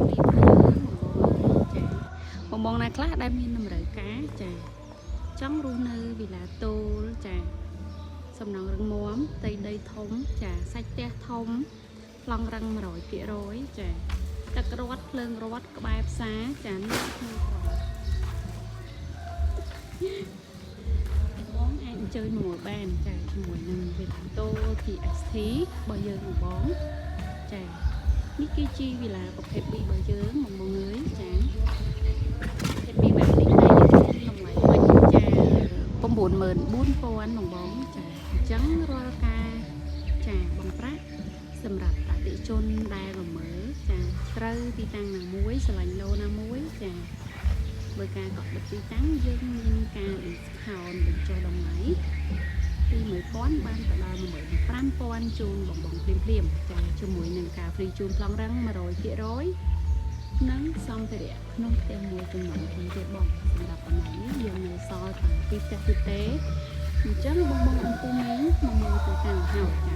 នេះយើងបងបងចាបងបងណាខ្លះដែលមានតម្រូវការចាចង់រស់នៅវីឡាតូលចាសំណង់រឹងមាំផ្ទៃដីធំចាសាច់ផ្ទះធំប្លង់រឹង100%ចាទឹករត់ភ្លើងរត់ក្បែរផ្សារចានៅក្នុងក្រុងបងអាចអញ្ជើញមកបានចាជាមួយនឹងវីឡាតូល TST របស់យើងបងបងចានេះគឺជាវីឡាប្រភេទ B របស់យើងបងបងអើយចាប្រភេទ B បែបនេះដែរយើងមានតម្លៃវិញចា94000បងបងចាអញ្ចឹងរាល់ការចាបងប្រាក់សម្រាប់អតិថិជនដែលមកមើលចាត្រូវទីតាំងណាមួយស្រឡាញ់ឡូណាមួយចាបើការកក់បិទទីតាំងយើងមានការ discount បញ្ចុះតម្លៃពី1000បានទៅដល់15000ជូនបងបងភ្លាមភ្លាមៗចាជាមួយនឹងការ free ជូនប្លង់រឹង100%និងសម្ភារៈក្នុងផ្ទះមួយចំនួនផងទៀតបងសម្រាប់តម្លៃនេះយើងនៅសល់តែពីរផ្ទះទៀតទេអញ្ចឹងបងបងអំពូមីងមកមើលទីតាំងហើយចា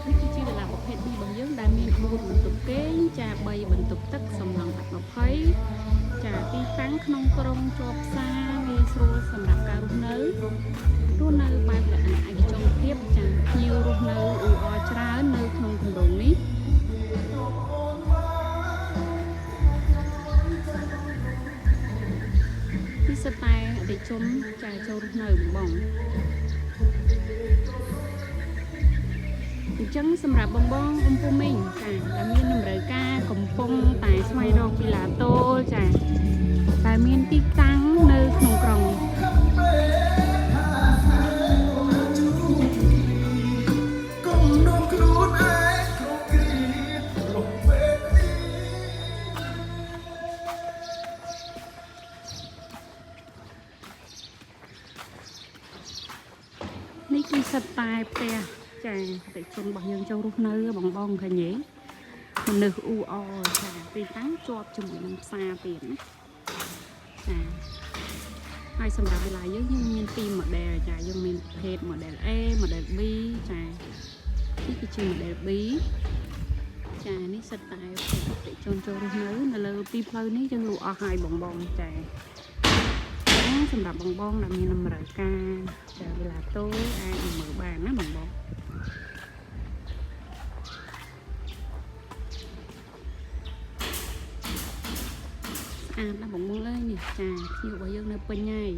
នេះគឺជាវីឡាប្រភេទ B របស់យើងដែលមាន4បន្ទប់គេងចា3បន្ទប់ទឹកសំណង់ឥដ្ឋ20ចាទីតាំងក្នុងក្រុងជាប់ផ្សារងាយស្រួលសម្រាប់ការរស់នៅរស់នៅបែបលក្ខណៈឯកជនភាពចាភ្ញៀវរស់នៅអ៊ូអរច្រើននៅក្នុងគម្រោងនេះ នេះសិតតែអតិជនចាចូលរស់នៅបងអញ្ចឹងសម្រាប់បងបងអំពូមីងចាដែលមានតម្រូវការកំពុងតែស្វែងរកវីឡាតូលចាតែមានទីតាំងនៅក្នុងក្រុង កុំនាំខ្លួនឯងគ្រប់គ្រារំពេលនេះ នេះគឺសិតតែផ្ទះចាអតិជនរបស់យើងចូលរស់នៅបងបងឃើញទេមនុស្សអ៊ូអរចាទីតាំងជាប់ជាមួយនឹងផ្សារទៀតណាចាហើយសម្រាប់វេលាយើងយើងមានពីរ model ចាយើងមានប្រភេទ model A model B ចានេះគឺជា model B ចានេះសិតតែផ្ទះអតិជនចូលរស់នៅនៅលើពីផ្លូវនេះយើងលក់អស់ហើយបងបងចាចឹងសម្រាប់បងបងដែលមានតម្រូវការចាវេលាតូចអាចមកមើលបានណាបងបងស្អាតណាស់បងបងអើយនេះចាភ្ញៀវរបស់យើងនៅពេញហើយ